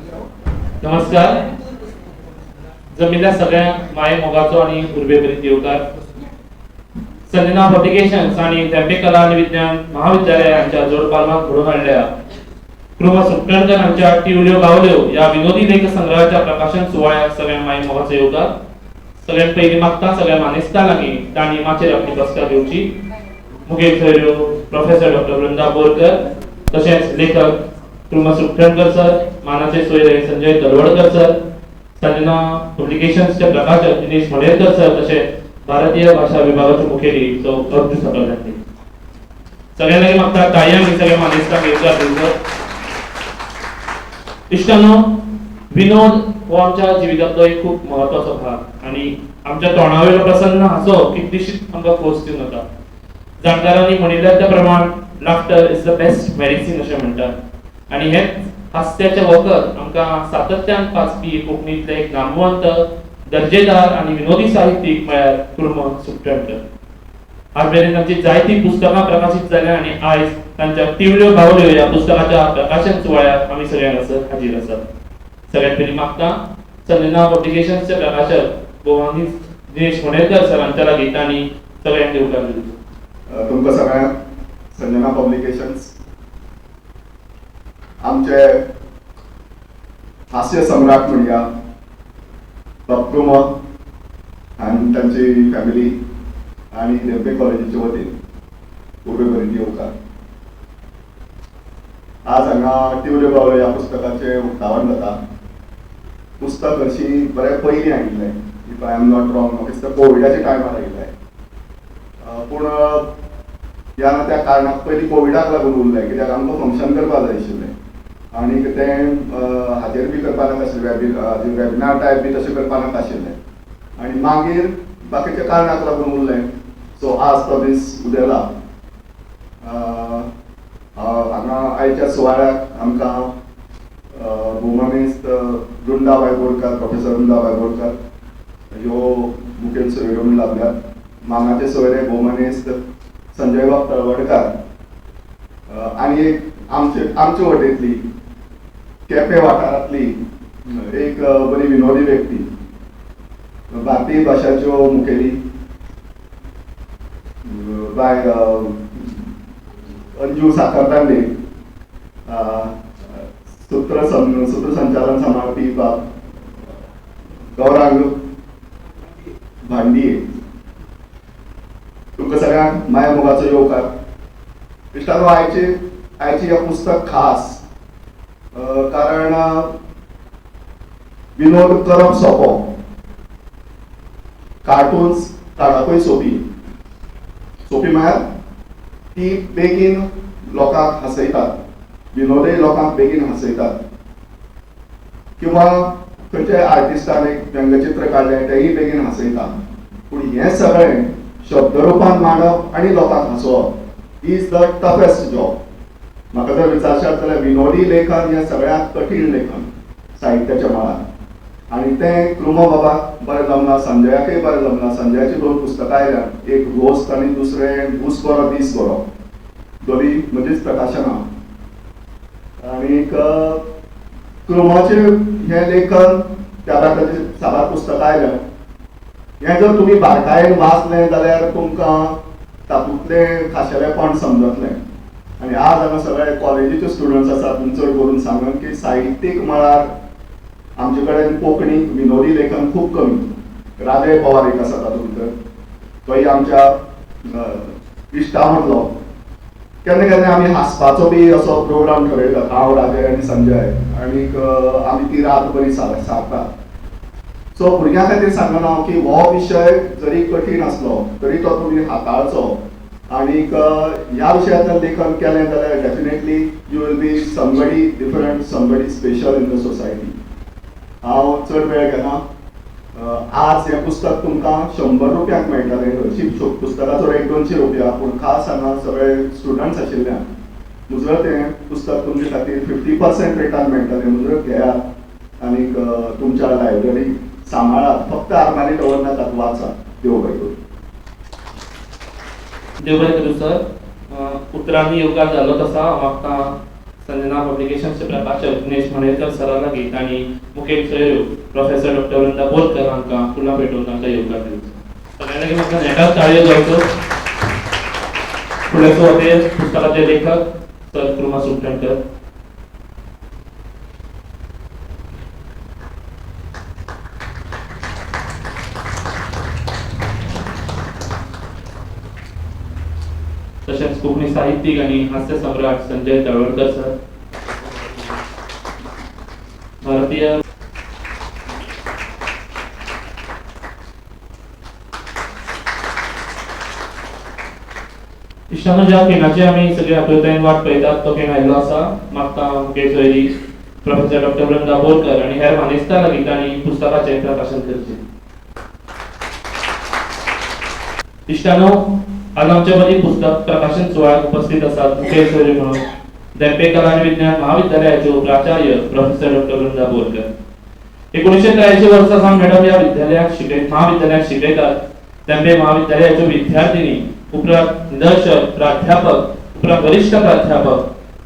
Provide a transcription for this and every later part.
नमस्कार. जमिल्ल्या सगळ्यांक माये मोगाचो आनी उर्बेभरीत येवकार. संजना पब्लिकेशन्स आनी धेंपे कला आनी विज्ञान महाविद्यालय हांच्या जोड पालवान घडोवन हाडल्या कृम सुखटणकर हांच्या टिवल्यो बावल्यो ह्या विनोदी लेख संग्रहाच्या प्रकाशन सुवाळ्याक सगळ्यांक माये मोगाचो येवकार. सगळ्यात पयलीं मागता सगळ्या मानेस्तां लागीं तांणी माचयेर आपली बसका घेवची. मुखेल सोयऱ्यो प्रोफेसर डॉक्टर वृंदा बोरकर, तशेंच लेखक कृम सुखटणकर सर, मानाचे सोयरे संजय तलवडकर सर, संजना पब्लिकेशन्सचे प्रकाशक दिनेश मणेरकर सर, तशेंच भारतीय भाशा विभागाचे मुखेली सौ अर्जू सकलदांडी. सगळ्यां लागीं मागता ताळयांनी सगळ्या मानेस्तांक येवकार दिवचो. इश्टांनो, विनोद हो आमच्या जिवितांतलो एक खूब म्हत्वाचो भाग आनी आमच्या तोंडावयलो प्रसन्न हांसो कितलीशीच आमकां खोस दिवन वता. जाणकारांनी म्हणिल्ल्या त्या प्रमाण "Laughter is the best medicine" अशें म्हणटात आनी हेंच हास्याचें वखद आमकां सातत्यान पाजपी कोंकणींतले एक नामवंत, दर्जेदार आनी विनोदी साहित्यीक म्हळ्यार कुर्म सुखटणकर. आज मेरेन तांची जायतीं पुस्तकां प्रकाशीत जाल्या आनी आयज तांच्या टिवल्यो बावल्यो ह्या पुस्तकाच्या प्रकाशन सुवाळ्याक आमी सगळे हांगासर हाजीर आसात. सगळ्यात पयलीं मागता संजना पब्लिकेशन्सचे प्रकाशक भोवानी दिनेश मणेरकर सर हांच्या लागीं तांणी सगळ्यांक येवकार दिवचो. तुमकां सगळ्यांक संजना पब्लिकेशन्स, आमचे हास्य सम्राट म्हणया बाब आनी तांची फॅमिली आनी धेंपे कॉलेजीचे वतीन उर्बेभरीत येवकार. आज हांगा टिवल्यो बावल्यो ह्या पुस्तकाचें उक्तावण जाता. पुस्तक हरशीं बरें पयलीं आयिल्लें, if I am not wrong, म्हाका दिसता कोविडाच्या टायमार आयिल्लें. पूण ह्या ना त्या कारणाक पयलीं कोविडाक लागून उरलें, कित्याक आमकां फंक्शन करपा जाय आशिल्लें आनी तें हाजेर बी करपा नाका आशिल्लें, वेबिनार टायप बी तशें करपा नाका आशिल्लें आनी मागीर बाकीच्या कारणाक लागून उरलें. सो आज तो दीस उदेला. हांगा आयच्या सुवाळ्याक आमकां भोवमानेस्त वृंदाबाय बोरकार, प्रोफेसर वृंदाबाय बोरकर ह्यो मुखेल सोयऱ्यो म्हूण लाभल्यात. मानाचे सोयरे भोवमानेस्त संजय बाब तळवडकार आनी एक आमचे आमचे वटेंतली, केपें वाठारांतली एक बरी विनोदी व्यक्ती, भारतीय भाशाच्यो मुखेली बाय अंजू साखरदांडे, सूत्रसंचालन सांबाळपी बाब गौरांग भांडिये. तुमकां सगळ्यांक माया मोगाचो येवकार. इश्टांनो, आयचे आयची हें पुस्तक खास, कारण विनोद करप सोंपो, कार्टून्स काडपूय सोंपी. सोंपी म्हळ्यार ती बेगीन लोकांक हांसयतात, विनोदय लोकांक बेगीन हांसयतात किंवा खंयच्याय आर्टिस्टान एक व्यंगचित्र काडलें, तेंय बेगीन हांसयता. पूण हें सगळें शब्दरुपान मांडप आनी लोकांक हांसोवप is the toughest job. म्हाका जर विचारशात जाल्यार विनोदी लेखन हें सगळ्यांत कठीण लेखन साहित्याच्या मळार आनी तें कृमो बाबाक बरें जमलां, संजयाकय बरें जमलां. संजयाची दोन पुस्तकां आयल्यात, एक घोस्त आनी दुसरें घूस बरो दीस बरो, दोनी म्हणजेच प्रकाशनां. आनीक कृमोचें हें लेखन, त्या भायर ताची साबार पुस्तकां आयल्यात. हें जर तुमी बारकायेन वाचलें जाल्यार तुमकां तातूंतलें खाशेलेपण समजतलें. आनी आज हांगा सगळे कॉलेजीचे स्टुडंट्स आसात म्हूण चड करून सांगन की साहित्यीक मळार आमचे कडेन कोंकणी विनोदी लेखन खूब कमी. राजय पवार एक आसा तातूंत भितर, तोय आमच्या इश्टा मदलो. केन्ना केन्ना आमी हांसपाचो बी असो प्रोग्राम ठरयतात, हांव, राजय आनी संजय, आनीक आमी ती रात बरी सारतात. सो भुरग्यां खातीर सांगना हांव की हो विशय जरी कठीण आसलो तरी तो तुमी हाताळचो आनीक ह्या विशयांतल्यान लेखन केलें जाल्यार definitely you will be somebody different, somebody special in the society. हांव चड वेळ घेना. आज हें पुस्तक तुमकां 100 रुपयांक मेळटलें. हरशीं पुस्तकाचो रेट 200 रुपया, पूण खास हांगा सगळे स्टुडंट्स आशिल्ल्यान मुजरत हें पुस्तक तुमचे खातीर 50% रेटान मेळटलें. मुजरत घेयात आनीक तुमच्या लायब्ररी सांबाळात. फक्त आरमारी दवरनाकात, वाचात. देव बरें करूं. देव बरें करूं सर. उतरांनी येवकार जालो तसा म्हाका संजना पब्लिकेशन्सचे प्रकाशक दिनेश मणेरकर सरा लागीं तांणी मुखेल सोयऱ्यो प्रोफेसर डॉक्टर वृंदा बोरकर हांकां फुलां पेटोवन तांकां येवकार दिवचो. सगळ्यां लागीं म्हाका नेटान ताळयो जावच्यो. फुडले सुवातेर पुस्तकाचे लेखक सर कृमा सुखठणकर. तशेंच कोंकणी साहित्यीक आनी हास्य सम्राट संजय तळवडकर सर, भारतीय इश्टांनो, ज्या खिणाची आमी सगळे आतुरतायेन वाट पळयतात तो खीण आयिल्लो आसा. मागता मुखेल सोयरी प्रोफेसर डॉक्टर वृंदा बोरकर आनी हेर मानेस्तां लागीं तांणी पुस्तकाचें प्रकाशन करचें. इश्टांनो, आज आमच्या मदीं पुस्तक प्रकाशन सुवाळ्याक उपस्थित आसात मुखेल सोयरी म्हणून धेंपे कला आनी विज्ञान महाविद्यालयाच्यो प्राचार्य प्रोफेसर डॉक्टर वृंदा बोरकर. 1983 वर्सा सावन मॅडम ह्या विद्यालयाक महाविद्यालयाक शिकयतात. धेंपे महाविद्यालयाच्यो विद्यार्थिनी, उपरांत निदर्शक, प्राध्यापक, उपरांत वरिश्ठ प्राध्यापक,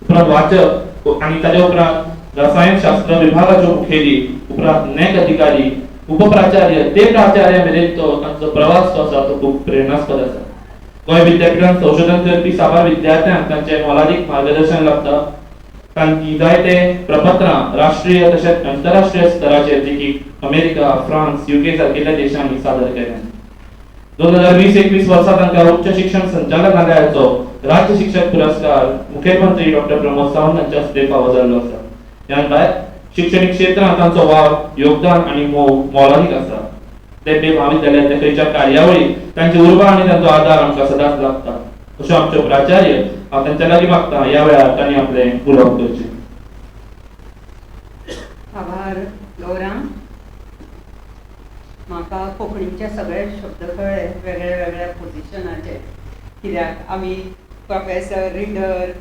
उपरांत वाचक आनी ताच्या उपरांत रसायनशास्त्र विभागाच्यो मुखेली, उपरांत नॅक अधिकारी, उपप्राचार्य ते प्राचार्य मेरेन तो तांचो प्रवास जो आसा तो खूब प्रेरणास्पद आसा. गोंय विद्यापीठान संशोधन करपी साबार विद्यार्थ्यांक तांचें मोलादीक मार्गदर्शन लागता. तांची जायते प्रपत्रां राष्ट्रीय तशेंच अंतरराष्ट्रीय स्तराचेर देखीक अमेरिका, फ्रांस, UK सारकिल्ल्या देशांनी सादर केल्यात. 2020-21 वर्सा तांकां उच्च शिक्षण संचालनालयाचो राज्य शिक्षक पुरस्कार मुखेलमंत्री डॉक्टर प्रमोद सावंत हांच्या हस्ते फावो जाल्लो आसा. ह्या भायर शिक्षणीक क्षेत्रांत तांचो वावर, योगदान आनी मोग मोलादीक आसा. धेंपे महाविद्यालयांतल्या खंयच्या कार्यावळीक तांची उर्बा आनी तांचो आदार आमकां सदांच लागता. अश्यो आमच्यो प्राचार्य हांव तांच्या लागीं मागता ह्या वेळार तांणी आपलें उलोवप करचें. आभार गौरांग. म्हाका कोंकणीचे सगळे शब्द कळ्ळे वेगळ्या वेगळ्या पोजिशनाचे, कित्याक आमी प्रोफेसर, रिडर,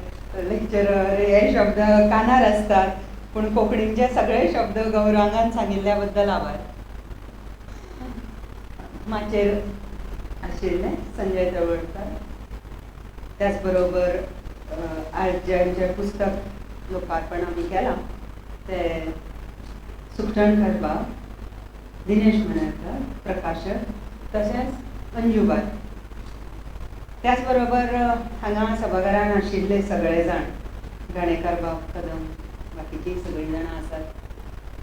लेक्चरर हे शब्द कानार आसतात, पूण कोंकणीचे सगळे शब्द गौरांगान सांगिल्ल्या बद्दल आभार. माचयेर आशिल्ले संजय तळवडकर, त्याच बरोबर आज जें पुस्तक लोकार्पण आमी केलां तें सुखठणकर बाब, दिनेश मणेरकर प्रकाशक, तशेंच अंजूबाय. त्याच बरोबर हांगा सभाघरान आशिल्ले सगळे जाण, घाणेकार बाब, कदम, बाकीचीं सगळीं जाणां आसात,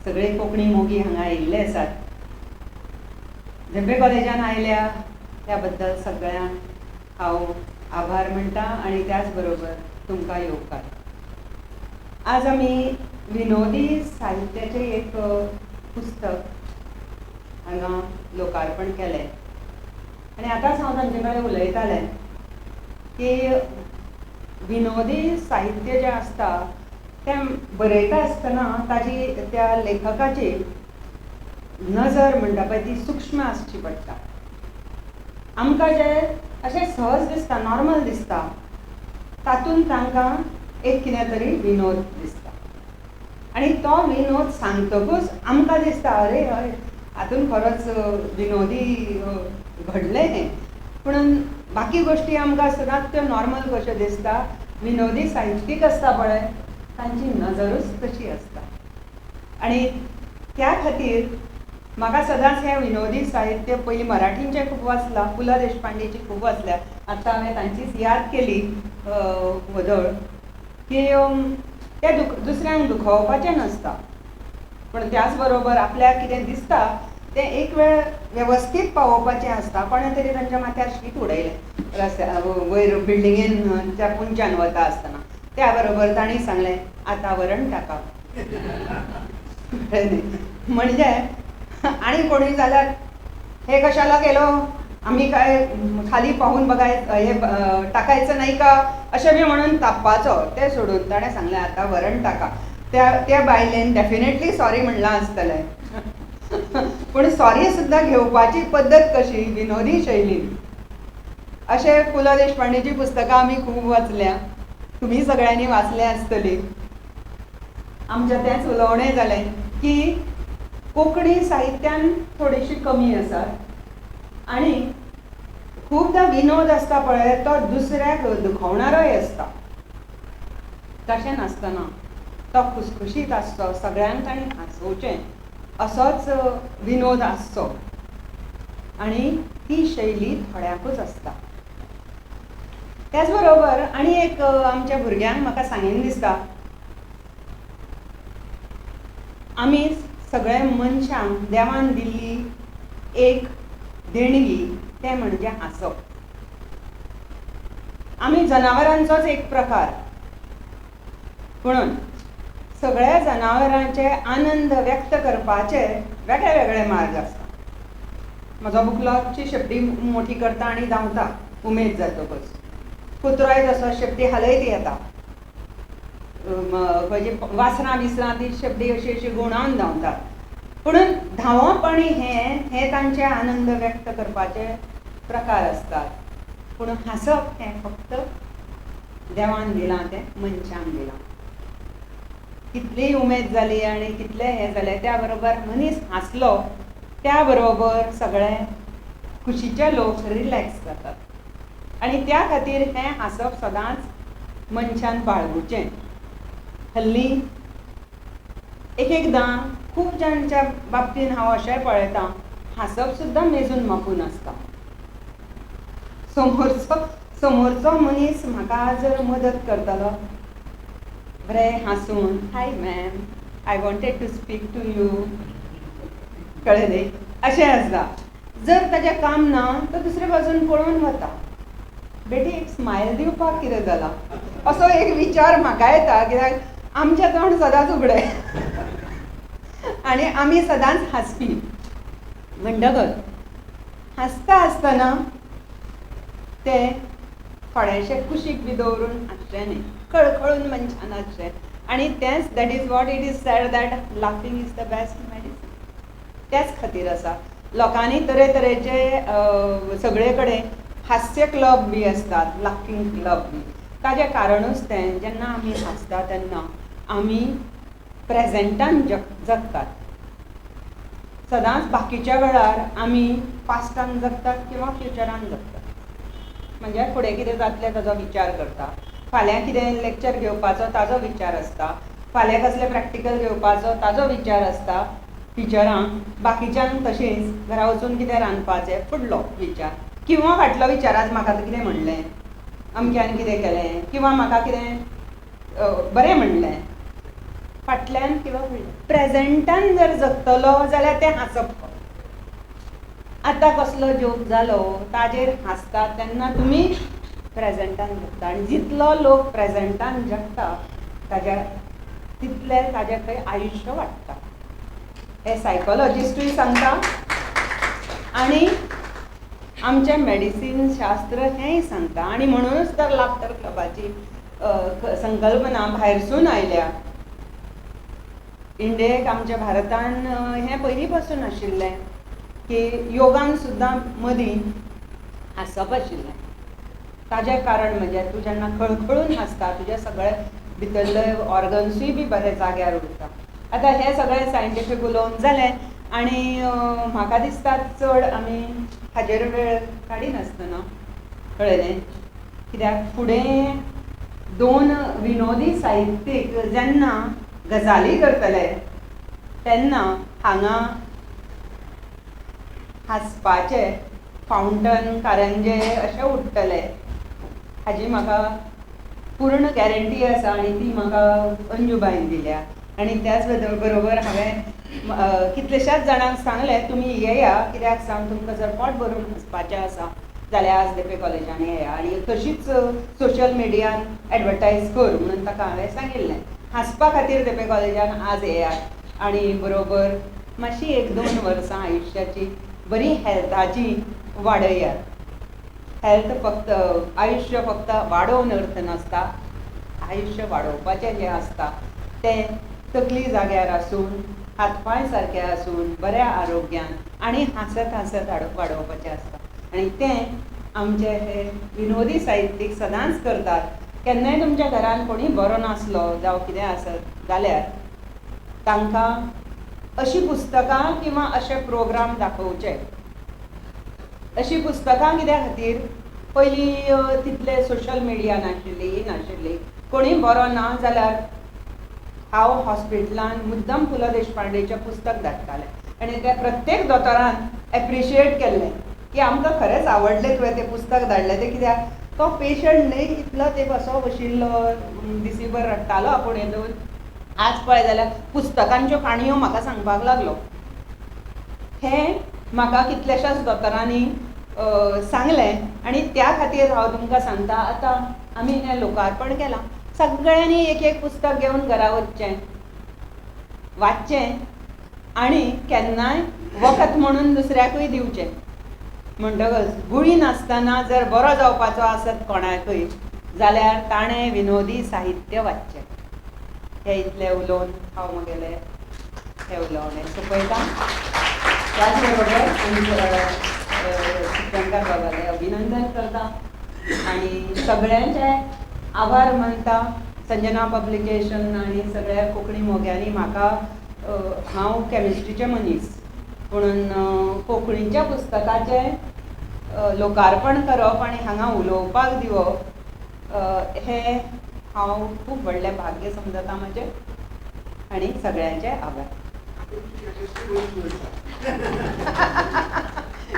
सगळे कोंकणी मोगी हांगा आयिल्ले आसात. धेंपे कॉलेजान आयल्या त्या बद्दल सगळ्यांक हांव आभार म्हणटा आनी त्याच बरोबर तुमकां येवकार. आज आमी विनोदी साहित्याचें एक पुस्तक हांगा लोकार्पण केलें आनी आतांच हांव तांचे कडेन उलयतालें की विनोदी साहित्य जें आसता तें बरयता आसतना ताजी त्या लेखकाची नजर म्हणटा पळय ती सूक्ष्म आसची पडटा. आमकां जें अशें सहज दिसता, नॉर्मल दिसता, तातूंत तांकां एक कितें तरी विनोद दिसता आनी तो विनोद सांगतकूच आमकां दिसता अरे हय हातूंत खरोच विनोदी घडलें हें. पूण बाकी गोश्टी आमकां सदांच त्यो नॉर्मल कश्यो दिसता. विनोदी साहित्यीक आसता पळय तांची नजरूच तशी आसता आनी त्या खातीर म्हाका सदांच हें विनोदी साहित्य पयलीं मराठींचें खूब वाचलां, पु ल देशपांडेची खूब वाचल्या, आतां हांवें तांचीच याद केली व्हदळ की तें दुसऱ्यांक दुखोवपाचें नासता, पूण त्याच बरोबर आपल्याक कितें दिसता तें एक वेळ वेवस्थीत पावोवपाचें आसता. कोणें तरी तांच्या माथ्यार शीत उडयलें रस्त्या वयर बिल्डिंगेन त्या पुंच्यान वता आसतना, त्या बरोबर तांणी सांगलें आतां वरण टाका. म्हणजे आनी कोणूय जाल्यार हे कशाला केलो, आम्ही काय खाली पाहून बघाय हे टाकायचं नाही का अशें बी म्हणून तापपाचो, तें सोडून ताणें सांगलें आतां वरण टाका. त्या त्या बायलेन डेफिनेटली सॉरी म्हणलां आसतलें, पूण सॉरी सुद्दां घेवपाची पद्दत कशी विनोदी शैलीन. अशें पु ल देशपांडेची पुस्तकां आमी खूब वाचल्या, तुमी सगळ्यांनी वाचल्या आसतली. आमचें तेंच उलोवणें जालें की कोंकणी साहित्यान थोडीशी कमी आसात आनी खुबदां विनोद आसता पळय तो दुसऱ्याक दुखवणारोय आसता. तशें नासतना तो खुसखुशीत आसचो, सगळ्यांक ताणें हांसोवचें असोच विनोद आसचो आनी ती शैली थोड्यांकूच आसता. त्याच बरोबर आनी एक आमच्या भुरग्यांक म्हाका सांगीन दिसता, आमी सगळे मनशांक देवान दिल्ली एक देणगी तें म्हणजे हांसप. आमी जनावरांचोच एक प्रकार, म्हणून सगळ्या जनावरांचे आनंद व्यक्त करपाचे वेगळे वेगळे मार्ग आसता. म्हजो बुकलोची शेपटी मोठी करता आनी धांवता उमेद जातकच, कुत्रोय तसो शेपटी हालयत येता, खंयची वासरां बिसरां ती शेपटी अशी अशी गुणावन धांवतात. पुणून धांवप आनी हें तांचे आनंद व्यक्त करपाचे प्रकार आसतात. पूण हांसप हें फक्त देवान दिलां, तें मनशान दिलां. कितलीय उमेद जाली आनी कितलें हें जालें, त्या बरोबर मनीस हांसलो त्या बरोबर सगळे खुशीचे लोक रिलॅक्स जातात आनी त्या खातीर हें हांसप सदांच मनशान बाळगुचें. हल्ली एक एकदां खूब जाणांच्या बाबतीन हांव अशेंय पळयतां, हांसप सुद्दां मेजून मापून आसता. समोरचो मनीस म्हाका जर मदत करतलो बरें हांसून, hi ma'am, I wanted to speak to you, कळ्ळें न्ही, अशें आसता. जर ताजें काम ना तर दुसरे बाजून पळोवन वता, बेटी एक स्मायल दिवपाक कितें जालां असो एक विचार म्हाका येता, कित्याक आमचें तोंड सदांच उगडें आनी आमी सदांच हांसपी. म्हणटकच हांसता आसतना ते थोडेशे कुशीक बी दवरून हांसचें न्ही, खळखळून मनशान हांसचें. आनी तेंच that is what it is said that laughing is the best medicine. त्याच खातीर आसा लोकांनी तरेतरेचे सगळे कडेन हास्य क्लब बी आसतात, लाफींग क्लब बी. ताजें कारणूच तें, जेन्ना आमी हांसता तेन्ना आमी प्रेजेंटान जगतात. सदांच बाकीच्या वेळार आमी पास्टान जगतात किंवा फ्युचरान जगतात, म्हणजे फुडें कितें जातलें ताजो विचार करता, फाल्यां कितें लेक्चर घेवपाचो ताजो विचार आसता, फाल्यां कसलें प्रॅक्टिकल घेवपाचो ताजो विचार आसता टिचरांक, बाकीच्यांक तशेंच घरा वचून कितें रांदपाचें फुडलो विचार, किंवा फाटलो विचार आज म्हाका कितें म्हणलें, अमक्यान कितें केलें, किंवा म्हाका कितें बरें म्हणलें, फाटल्यान किंवा फुडल्यान. प्रेजेंटान जर जगतलो जाल्यार तें हांसप. आतां कसलो जोक जालो ताजेर हांसता तेन्ना तुमी प्रेजेंटान जगता, आनी जितलो लोक प्रेजेंटान जगता ताज्या तितलें ताजें खंय आयुश्य वाडटा. हें सायकोलॉजिस्टूय सांगता आनी आमचें मेडिसीन शास्त्र हेंय सांगता. आनी म्हणूनच तर लाफ्टर क्लबाची संकल्पना भायरसून आयल्या. इंडियेक आमच्या भारतान हें पयलीं पासून आशिल्लें की योगान सुद्दां मदीं हांसप आशिल्लें. ताजें कारण म्हणजे तूं जेन्ना खळखळून हांसता तुजे सगळे भितरले ऑर्गन्सूय बी बरे जाग्यार उरता. आतां हें सगळें सायंटिफीक उलोवन जालें आनी म्हाका दिसता चड आमी हाजेर वेळ काडिनासतना, कळ्ळें न्ही, कित्याक फुडें दोन विनोदी साहित्यीक जेन्ना गजाली करतले तेन्ना हांगा हांसपाचे फावंटन कारंजे अशें उडटले हाजी म्हाका पूर्ण गॅरंटी आसा आनी ती म्हाका अंजूबायन दिल्या. आनी त्याच बरोबर हांवें कितलेश्याच जाणांक सांगलें तुमी येया, कित्याक सांग तुमकां जर पोट भरून हांसपाचें आसा जाल्यार आज धेंपे कॉलेजान येया आनी तशीच सोशल मिडियान एडवर्टायज कर म्हणून ताका हांवें सांगिल्लें. हांसपा खातीर धेंपे कॉलेजान आज येयात आनी बरोबर मातशी 1-2 वर्सां आयुश्याची बरी हेल्थाची वाडयात. हेल्थ फक्त आयुश्य फक्त वाडोवन अर्थ नासता, आयुश्य वाडोवपाचें जें आसता तें तकली जाग्यार आसून, हातपांय सारके आसून, बऱ्या आरोग्यान आनी हांसत हांसत वाडोवपाचें आसता. आनी तें आमचे हे विनोदी साहित्यीक सदांच करतात. केन्नाय तुमच्या घरान कोणीय बरो नासलो जावं कितें आसत जाल्यार तांकां अशीं पुस्तकां किंवा अशे प्रोग्राम दाखोवचे. अशीं पुस्तकां कित्या खातीर, पयलीं तितले सोशल मिडिया नाशिल्ली, नाशिल्ली, कोणी बरो ना जाल्यार हांव हॉस्पिटलान मुद्दम पु ल देशपांडेचें पुस्तक धाडटालें आनी त्या प्रत्येक दोतोरान एप्रिशिएट केल्लें की आमकां खरेंच आवडलें तुवें तें पुस्तक धाडलें तें, कित्याक तो पेशंट न्ही इतलो तेंप असो बशिल्लो दिसीभर रडटालो आपूण हें दवर, आज पळय जाल्यार पुस्तकांच्यो काणयो म्हाका सांगपाक लागलो. हें म्हाका कितल्याशाच दोतोरांनी सांगलें आनी त्या खातीर हांव तुमकां सांगता, आतां आमी हें लोकार्पण केलां, सगळ्यांनी एक एक पुस्तक घेवन घरा वचचें, वाचचें आनी केन्नाय वखद म्हणून दुसऱ्याकूय दिवचें. म्हणटकच गुळी नासतना जर बरो जावपाचो आसत कोणाकूय जाल्यार ताणें विनोदी साहित्य वाचचें. हे इतलें उलोवन हांव म्हगेलें हें उलोवणें सोंपयतां. त्याच बरोबर शिक्षणकार बाबालें अभिनंदन करता आनी सगळ्यांचे आभार मानता. संजना पब्लिकेशन आनी सगळ्या कोंकणी मोग्यांनी म्हाका, हांव केमिस्ट्रीचें मनीस पुणून कोंकणीच्या पुस्तकाचें लोकार्पण करप आनी हांगा उलोवपाक दिवप हें हांव खूब व्हडलें भाग्य समजता म्हजें आनी सगळ्यांचे आभार.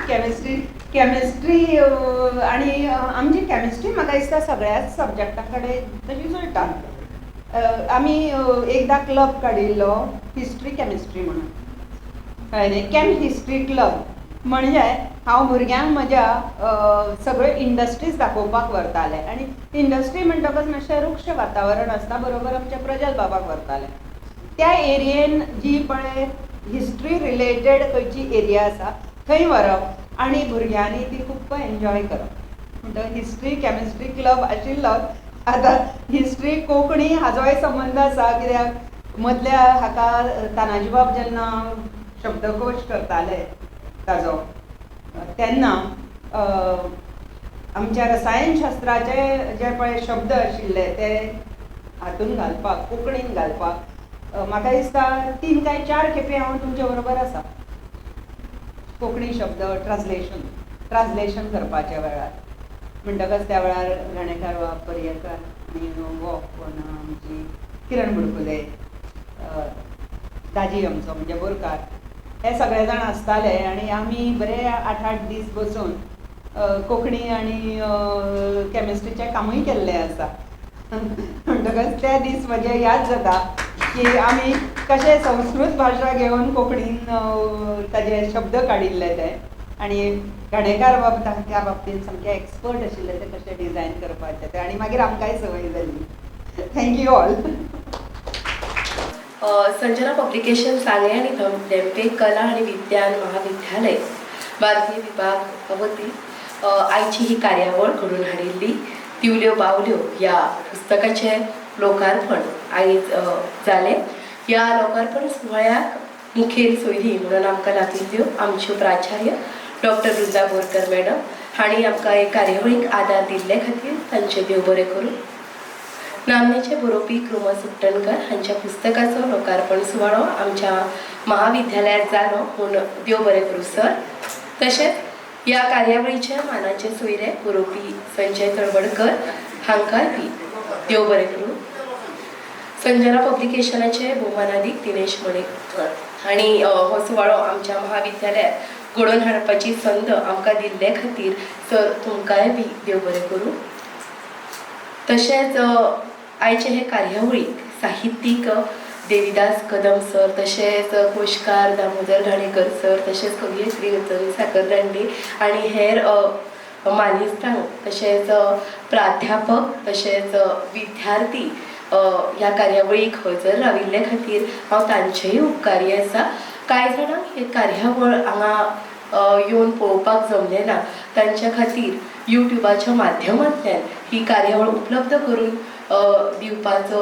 केमिस्ट्री केमिस्ट्री आनी आमची केमिस्ट्री म्हाका दिसता सगळ्याच सब्जॅक्टा कडेन तशी जुळटा. आमी एकदां क्लब काडिल्लो हिस्ट्री केमिस्ट्री म्हणून, कळ्ळें न्ही, केम हिस्ट्री क्लब. म्हणजे हांव भुरग्यांक म्हज्या सगळ्यो इंडस्ट्रीज दाखोवपाक व्हरतालें आनी इंडस्ट्री म्हणटकच मातशें रुक्ष वातावरण आसता, बरोबर आमच्या प्रजल बाबाक व्हरतालें. त्या एरियेन जी पळय हिस्ट्री रिलेटेड खंयची एरिया आसा थंय व्हरप आनी भुरग्यांनी ती खूब एन्जॉय करप. म्हणटकच हिस्ट्री केमिस्ट्री क्लब आशिल्लोच, आतां हिस्ट्री कोंकणी हाजोय संबंद आसा, कित्याक मदल्या हाका तानाजी बाब जेन्ना शब्दकोश करताले ताजो तेन्ना आमच्या रसायनशास्त्राचे जे पळय शब्द आशिल्ले ते हातून घालपाक, कोंकणीन घालपाक म्हाका दिसता 3 काय 4 खेपे हांव तुमचे बरोबर आसा कोंकणी शब्द ट्रान्सलेशन ट्रान्सलेशन करपाच्या वेळार. म्हणटकच त्या वेळार घाणेकार बाब, पर्येकार आनी वो कोण आमची किरण बुडकुले, दाजी आमचो म्हणजे बोरकार, हे सगळे जाण आसताले आनी आमी बरे 8-8 दीस बसून कोंकणी आनी केमिस्ट्रीचें कामूय केल्लें आसा. म्हणटकच ते दीस म्हजे याद जाता की आमी कशें संस्कृत भाशा घेवन कोंकणीन ताजे शब्द काडिल्ले ते, आनी घाणेकार बाब त्या बाबतीन सामके एक्सपर्ट आशिल्ले ते कशें डिजायन करपाचें ते, आनी मागीर आमकांय संवय जाली. Thank you all. Sanjana publication Sanguem आनी धेंपे कला आनी विज्ञान महाविद्यालय भारतीय विभाग वतीन आयची ही कार्यावळ घडोवन हाडिल्ली दिवल्यो बावल्यो ह्या पुस्तकाचें लोकार्पण आयज जालें. ह्या लोकार्पण सुवाळ्याक मुखेल सोयरी म्हणून आमकां लाभिल्ल्यो आमच्यो प्राचार्य डॉक्टर वृंदा बोरकर मॅडम हांणी आमकां हे कार्यावळीक आदार दिल्ले खातीर तांचें देव बरें करूं. नामनेचे बरोवपी कृमा सुकटणकर हांच्या पुस्तकाचो लोकार्पण सुवाळो आमच्या महाविद्यालयात जालो म्हूण देव बरें करूं सर. तशेंच ह्या कार्यावळीचे मानाचे सोयरे बरोवपी संजय तळवडकर हांकांय बी देव बरें करूं. संजना पब्लिकेशनाचे भोवमानादीक दिनेश मणेकर हांणी हो सुवाळो आमच्या महाविद्यालयात घडोवन हाडपाची संद आमकां दिल्ले खातीर सर तुमकांय बी देव बरें करूं. तशेंच आयचे हे कार्यावळीक साहित्यीक देविदास कदम सर, तशेंच कोशकार दामोदर घाणेकर सर, तशेंच कवयित्री रतन साखरदांडे आनी हेर मानेस्तांक, तशेंच प्राध्यापक, तशेंच विद्यार्थी ह्या कार्यावळीक हजर राविल्ले खातीर हांव तांचेय उपकारी आसा. कांय जाणांक ही कार्यावळ हांगा येवन पळोवपाक जमलें ना, तांच्या खातीर युट्युबाच्या माध्यमांतल्यान ही कार्यावळ उपलब्ध करून दिवपाचो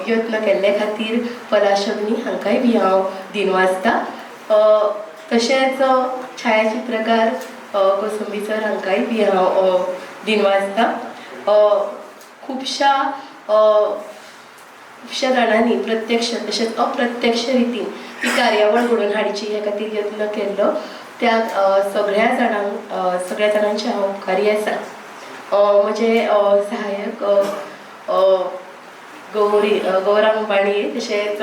यत्न केल्ले खातीर पलाशग्नी हांकांय बी हांव दिनवासता. तशेंच छायाचित्रकार कोसंबी सर हांकांय बी हांव दिनवासता. खुबश्या खुबश्या जाणांनी प्रत्यक्ष तशेंच अप्रत्यक्ष रितीन ही कार्यावळ घडोवन हाडची हे खातीर यत्न केल्लो त्या सगळ्या जाणांक सगळ्या जाणांचे हांव उपकारी आसा. म्हजे सहाय्यक गौरी गौरांग बाणये तशेंच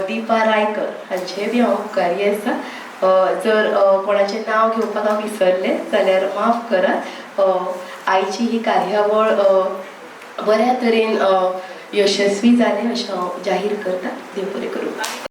दीपा रायकर हांचेय बी हांव उपकारी आसा. जर कोणाचें नांव घेवपाक हांव विसरलें जाल्यार माफ करात. आयची ही कार्यावळ बऱ्या तरेन यशस्वी जाली अशें हांव जाहीर करता. देव बरें करूं.